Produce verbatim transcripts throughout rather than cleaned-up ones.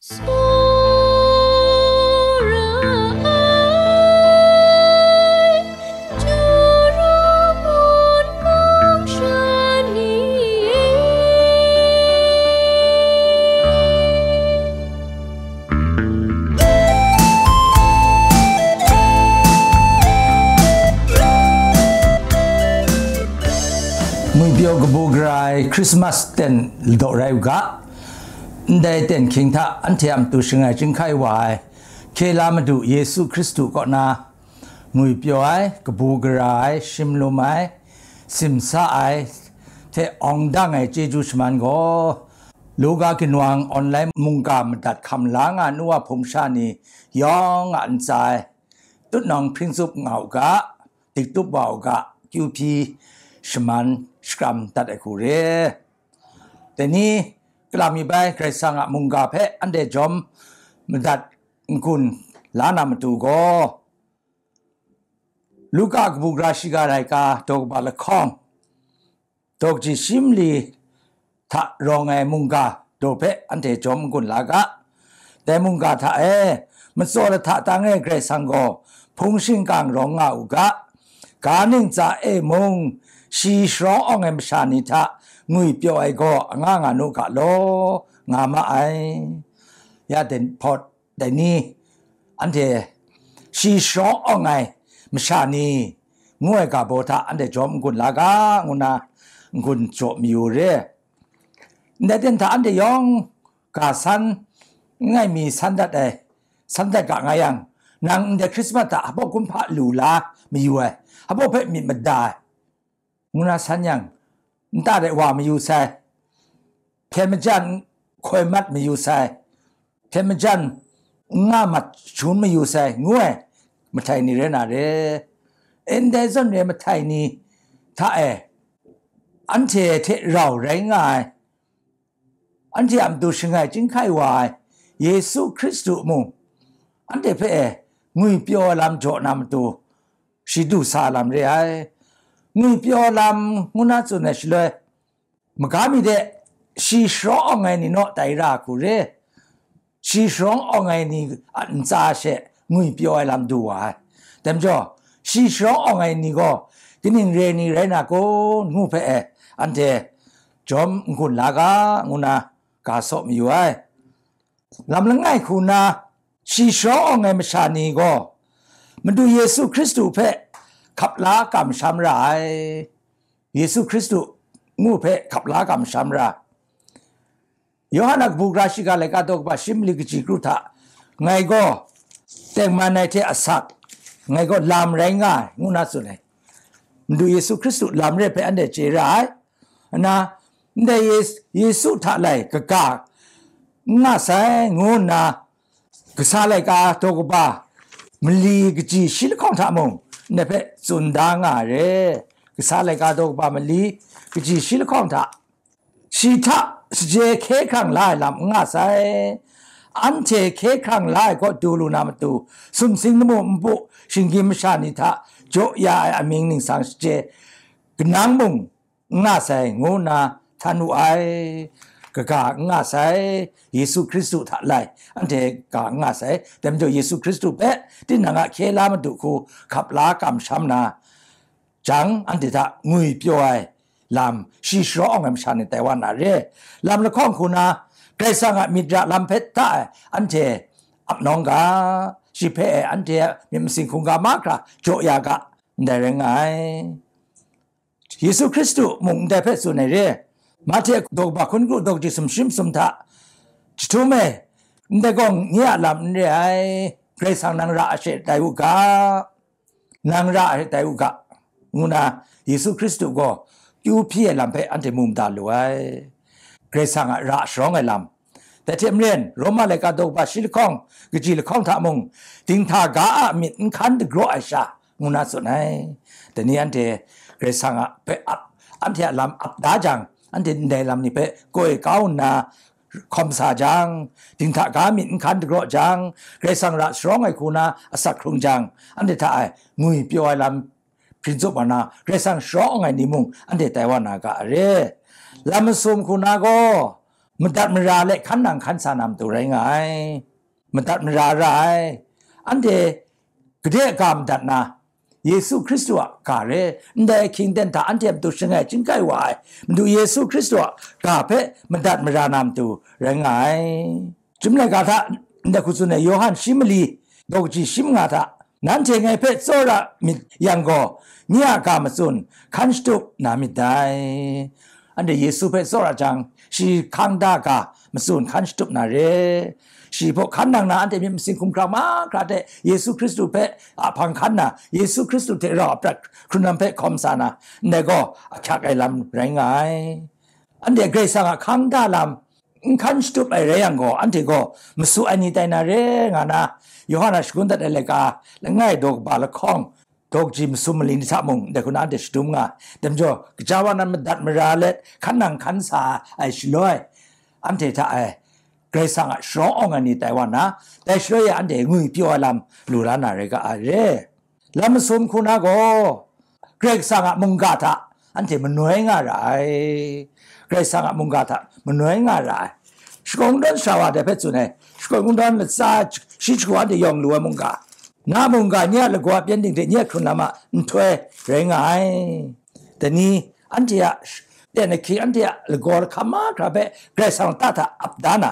Tsawra ai, Jawrawn mung sha ni e. Ngwipyaw kabu gara ai Christmas ten ladaw rai u ga. Ndai ten hkying hta anhte a matu shangai chyinghkai wa ai hkye la Madu Yesu Hkristu kaw na ngwipyaw ai, kabu gara ai, shim lum ai, simsa ai hte awng dang ai chyeju shaman gaw, Luka ginwang online mungga madat hkam la nga nu a hpung sha ni yawng a ntsa e tutnawng hpring tsup nga u ga, diktup wa u ga, kyu hpyi shaman shakram dat ai hku re. Dai ni, kalam mi bai Karai Kasang a mungga hpe anhte jawm madat n-gun la na matu gaw, Luka kabu gara shiga laika daw kaba lahkawng, daw kaji shi mali hta rawng ai mungga daw hpe anhte jawm n-gun la ga. Dai mungga hta e, matsaw lahta tang e Karai Kasang gaw hpung shingkang rawng nga u ga, ga ntsa e mung shi sharawng awng ai masha ni hta ngwipyaw ai gaw anga nga nu ga law, nga ma ai. Ya den hpawt dai ni, anhte shi sharawng awng ai masha ni ngu ai ga baw hta anhte jawm n-gun la ga, ngu na n-gun jaw mayu re. Ndai ten hta anhte yawng ga san n ai mi san dat ai, san dat ga nga yang, nang ndai Hkrismat hta hpaw kumhpa lu la mayu ai, hpaw hpe myit mada ai, ngu na san yang, nta de wa mayu sai, hpyen majan hkoi mat mayu sai, hpyen majan nga mat shun mayu sai, ngu ai mahtai ni rai na re. Ndai zawn re mahtai ni hta e, anhte hte rau rai nga ai, anhte a matu shangai chyinghkai wa ai Yesu Hkristu mung, anhte hpe e ngwipyaw ai lam jaw na matu, shi du sa lam re ai. Ngwipyaw ai lam ngu na tsun ai shaloi, maga mi de shi sharawng awng ai ni naw tai ra hku re. Shi sharawng awng ai ni a ntsa she ngwipyaw ai lam du wa ai. Dai majaw, shi sharawng awng ai ni gaw kaning re ni rai na kun ngu hpe e, anhte jawm n-gun la ga, ngu na ga saw mayu ai. Lam langai hku na, shi sharawng awng ai masha ni gaw Madu Yesu Hkristu hpe hkap la kamsham ra ai. Yesu Hkristu ngu hpe hkap la kamsham ra. Yawhan a kabu gara shiga laika daw kaba shi mali kaji kru hta, ngai gaw tengman ai hte asak, ngai gaw lam rai nga ai, ngu na tsun ai. Madu Yesu Hkristu lam re hpe anhte chye ra ai. Nna, ndai Yes-, Yesu hta lai kaga n nga sai, ngu nna, kasa laika daw kaba mali kaji shi lahkawng hta mung, ndai hpe tsun da nga ai re. Kasa laika daw kaba mali kaji shi lahkawng hta, shi hta saje hkye hkrang la ai lam n nga sai. Anhte hkye hkrang la ai kaw du lu na matu, sumsing lamu npu, shinggyim masha ni hta jaw ya ai amying ningsang saje kanang mung n nga sai, ngu nna htan wu ai. Kaga n nga sai, Yesu Hkristu hta lai, anhte ga n nga sai. Dai majaw Yesu Hkristu hpe tinang a hkye la Madu hku hkap la kamsham na jang, anhte hta ngwipyaw ai lam shi sharawng awng ai masha ni tai wa na re. Lam lahkawng hku na, Karai Kasang a myit ra lam hpe hta e anhte ap nawng ga, shi hpe e anhte a myit masin hkungga mahkra jaw ya ga, ndai rai nga ai. Yesu Hkristu mung ndai hpe tsun ai re. Mahte daw kaba hkun kru daw kaji sumshi masum hta, jahtum e, ndai gaw nye a lam n re ai, Karai Kasang nang ra a she tai u ga, nang ra a she tai u ga, ngu na Yesu Hkristu gaw kyu hpyi ai lam hpe anhte mu mada lu ai. Karai Kasang a ra sharawng ai lam, dai hte maren, Roma laika daw kaba shi lahkawng, kaji lahkawng hta mung, dinghta ga a myit n hkan dagraw ai sha, ngu na tsun ai. Dai ni anhte Karai Kasang a hpe ap, anhte a lam ap da jang, anhte ndai lam ni hpe koi kau nna hkawm sa jang, dinghta ga myit n hkan dagraw jang, Karai Kasang ra sharawng ai hku na asak hkrung jang, anhte hta e ngwipyaw ai lam hpring tsup wa na, Karai Kasang sharawng ai ni mung anhte tai wa na ga a re. Lam masum hku na gaw, madat mara let hkan nang hkan sa na matu rai nga ai. Madat mara ra ai. Anhte gade a ga madat na, Yesu Hkristu a ga re, ndai ahkying ten hta anhte a matu shangai chyingkai wa ai Madu Yesu Hkristu a ga hpe madat mara na matu rai nga ai. Chyum laika hta ndai hku tsun ai, Yawhan shi mali, daw kaji shi manga hta, nanhte ngai hpe tsawra myit yang gaw, nye a ga matsun hkan shatup na myit dai. Anhte Yesu hpe tsawra jang, shi hkang da ga matsun hkan shatup na re. Shi hpaw hkan nang na, anhte myit masin hkumhkrang mahkra hte Yesu Hkristu hpe a hpang hkan na, Yesu Hkristu hte rau a prat hkrun lam hpe hkawm sa na, ndai gaw ahkyak ai lam rai nga ai. Anhte Karai Kasang a hkang da lam n hkan shatup ai rai yang gaw, anhte gaw masu ai ni tai na re nga na, Yawhan a shagun dat ai laika langai daw kaba lahkawng, daw kaji masum mali ni hta mung, dai hku na anhte shadum nga. Dai majaw, kaja wa nan madat mara let hkan nang hkan sa ai shaloi, anhte hta e Karai Kasang a sharawng awng ai ni tai wa na, dai shaloi e anhte ngwi pyaw ai lam lu la na rai ga ai re. Lam masum hku na gaw, Karai Kasang a mungga hta anhte manoi nga ra ai. Karai Kasang a mungga hta manoi nga ra ai. Shakawn kungdawn sara wa dai hpe tsun ai. Shakawn kungdawn latsa shi shagu anhte yawng lu ai mungga, na mungga nye a lagaw a pyengdin hte nye a hkrun lam a nhtoi rai nga ai. Dai ni, anhte a sh-, ten ahkying, anhte a lagaw lahkam mahkra hpe Karai Kasang lata hta ap da na,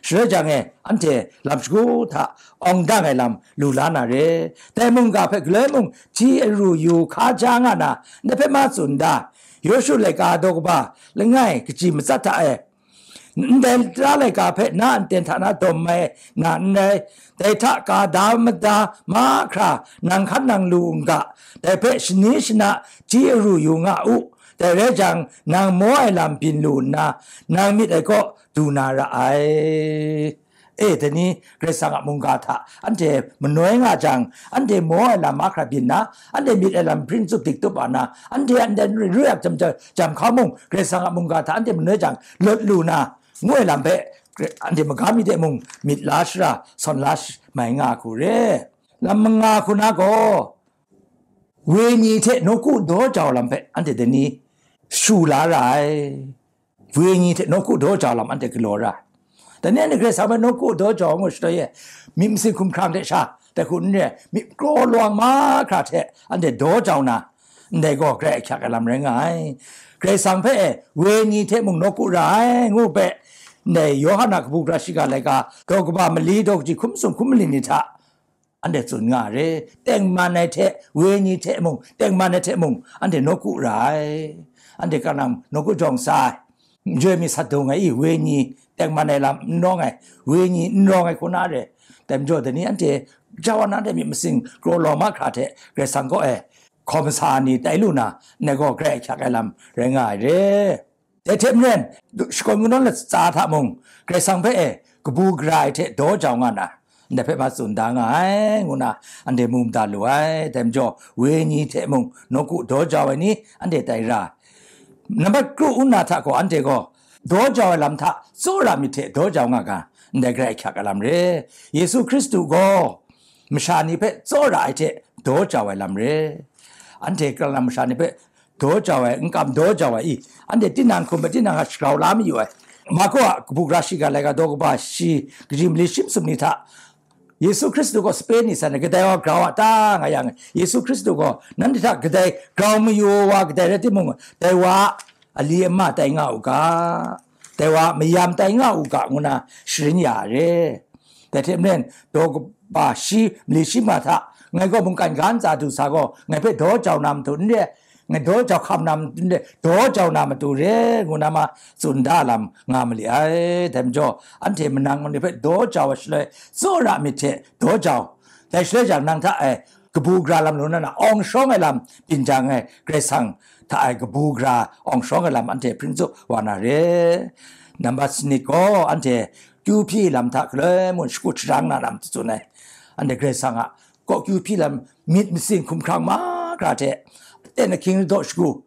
shaloi jang e, anhte lam shagu hta awng dang ai lam lu la na re. Dai mungga hpe galoi mung hti aru yu hka ja nga na, ndai hpe ma tsun da. Yawshu laika daw kaba langai kaji matsat hta e, ndai tara laika hpe na nten hta na dawm mai na n rai, dai hta ka da mada mahkra nang hkan nang lu n ga, dai hpe shani shana hti aru yu nga u, dai rai jang, nang maw ai lam byin lu nna, nang myit ai kaw du na ra ai. E, dai ni, Karai Kasang a mungga hta anhte manoi nga jang, anhte maw ai lam mahkra byin na, anhte myit ai lam hpring tsup dik tup a na, anhte a ndai rui yak jam, jam, jam hkau mung, Karai Kasang a mungga hta anhte manoi jang, lawt lu na, ngu ai lam hpe, anhte magam mi de mung myit la shara, sawn la sh-, mai nga hku re. Lam manga hku na gaw, wenyi hte nawku daw jau lam hpe anhte dai ni shu la ra ai. Wenyi hte nawku daw jau lam anhte galaw ra ai. Dai ni anhte Karai Kasang hpe nawku daw jau ngu shaloi e, myit masin hkumhkrang hte sha, dai hku n re ai, myit kraw lawang mahkra hte anhte daw jau na, ndai gaw grai ahkyak ai lam rai nga ai. Karai Kasang hpe e, wenyi hte mung nawku ra ai, ngu hpe, ndai Yawhan a kabu gara shiga laika, daw kaba mali, daw kaji hkum sung hkum mali ni hta, anhte tsun nga ai re, tengman ai hte, wenyi hte mung, tengman ai hte mung, anhte nawku ra ai, anhte kanang nawku jawng sa ai, njoi mi sat dung ai i, wenyi, tengman ai lam n rawng ai, wenyi n rawng ai hku na re, dai majaw dai ni anhte jau wa na, anhte myit masin kraw lawang mahkra hte Karai Kasang kaw e hkawm sa ai ni tai lu na, ndai gaw grai ahkyak ai lam rai nga ai re. Dai hte maren, shakawn kungdawn latsa hta mung, Karai Kasang hpe e kabu gara ai hte daw jau nga na, ndai hpe ma tsun da nga ai, ngu na, anhte mu mada lu ai. Dai majaw, wenyi hte mung nawku daw jau ai ni, anhte tai ra ai. Nambat kru nna hta gaw, anhte gaw daw jau ai lam hta tsawra myit hte daw jau nga ga, ndai grai ahkyak ai lam re. Yesu Hkristu gaw masha ni hpe tsawra ai hte daw jau ai lam re. Anhte kalang masha ni hpe daw jau ai, n kam daw jau ai i, anhte tinang hkum hpe tinang a shagrau la mayu ai. Marku a kabu gara shiga laika daw kaba shi, kaji mali shi masum ni hta, Yesu Hkristu gaw sape ni san ai, kadai wa grau a ta nga yang, Yesu Hkristu gaw nanhte hta kadai grau mayu wa kadai rai timung, dai wa a ali ama tai nga u ga, dai wa mayam tai nga u ga, ngu na sharin ya ai re. Dai hte maren, daw kaba shi, mali shi ma hta, ngai gaw mungkan ga ntsa du sa gaw, ngai hpe daw jau na matu n re, ngai daw jau hkam na matu n re, daw jau na matu re, ngu na ma tsun da lam nga ma li ai. Dai majaw, anhte manang ni hpe daw jau ai shaloi, tsawra myit hte daw jau. Dai shaloi jang, nang hta e kabu gara lam lu na, na awng shawng ai lam byin jang e, Karai Kasang hta e kabu gara awng shawng ai lam anhte hpring tsup wa na re. Nambat sanit gaw, anhte kyu hpyi lam hta galoi mung shakut sharang na lam tsun ai. Anhte Karai Kasang a kaw kyu hpyi lam myit masin hkumhkrang mahkra hte ten ahkying daw shagu,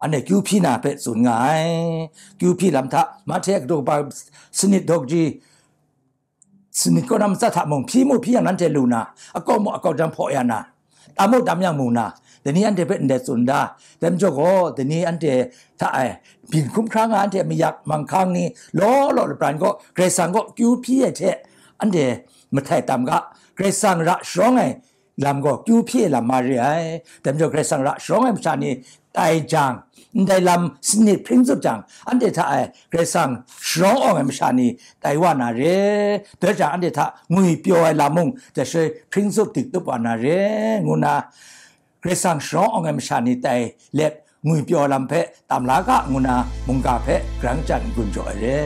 anhte kyu hpyi na hpe tsun nga ai. Kyu hpyi lam hta, Mahte a kadu kaba sanit daw kaji, sanit kaw na matsat hta mung, hpyi mu hpyi yang nanhte lu na, akau mu akau jang hpaw ya na, Tam u, tam yang mu na, dai ni anhte hpe ndai tsun da, dai majaw gaw, dai ni anhte hta e byin hkum hkra nga, anhte mayak manghkang ni law law lapran gaw, Karai Kasang kaw kyu hpyi ai hte, anhte mahtai tam ga, Karai Kasang ra sharawng ai lam gaw kyu hpyi ai lam ma re ai. Dai majaw, Karai Kasang ra sharawng ai masha ni tai jang, ndai lam sanit hpring tsup jang, anhte hta e Karai Kasang sharawng awng ai masha ni tai wa na re, dai jang anhte hta ngwi pyaw ai lam mung dai shaloi hpring tsup dik tup wa na re, ngu na, Karai Kasang sharawng awng ai masha ni tai lep ngwi pyaw lam hpe tam la ga, ngu na mungga hpe grang chyan n-gun jaw ai re.